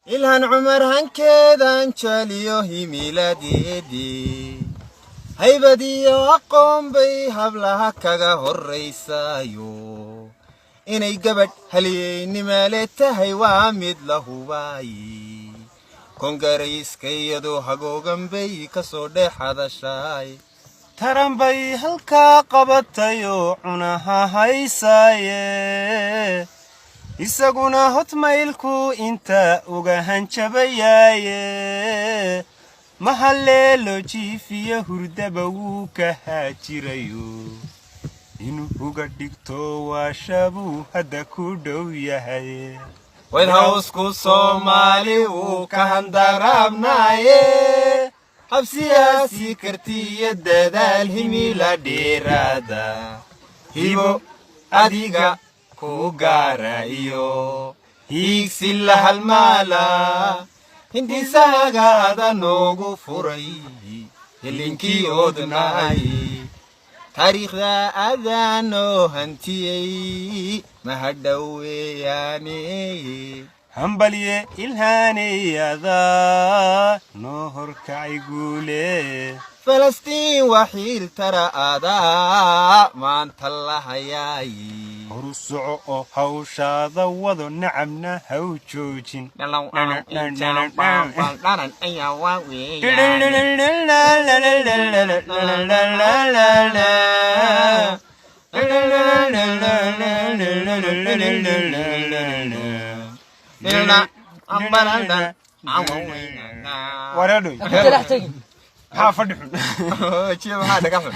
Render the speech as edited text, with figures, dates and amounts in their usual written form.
Ilhaan Cumar hankeedan jeceliyo himiladeedii, haybadiyo aqoon bay hablaha kaga horraysaayo. Inay gabadh halyeynimale tahay waa mid la hubaayi. Kongarayska iyadoo hagoogan bay ka soo dhex hadashaay. Taran bay halkaa qabatayoo cunaha haysaaye, isaguna hotmailku inta uga hanjabayaaye. Mahaleelo jiifiyo hurdaba wuu ka haajirayo, inuu uga dhigto waashabuu hadda ku dhow yahay. White House-ku Soomaali wuu ka handaraabnaaye, habsiyaasi kartiyo dadaal himila dheeraada, hibo adiga ku gaara iyo hiigsi la halmaala, hindisahaga ada noogu furay hilinkii oodnaay. Taariikhda adaanoo hantiyey mahadhoweeyaane. Hambalye Ilhaanayadaa noo horkacay guule. Falastiin waxiil tara adaa maanta la hayaay. Horu soco oo hawshaada wado, nacabna haw joojin. Wareedhoy. Talax tegin. Maxaa fadhi xun? Maxaa dhaga xun?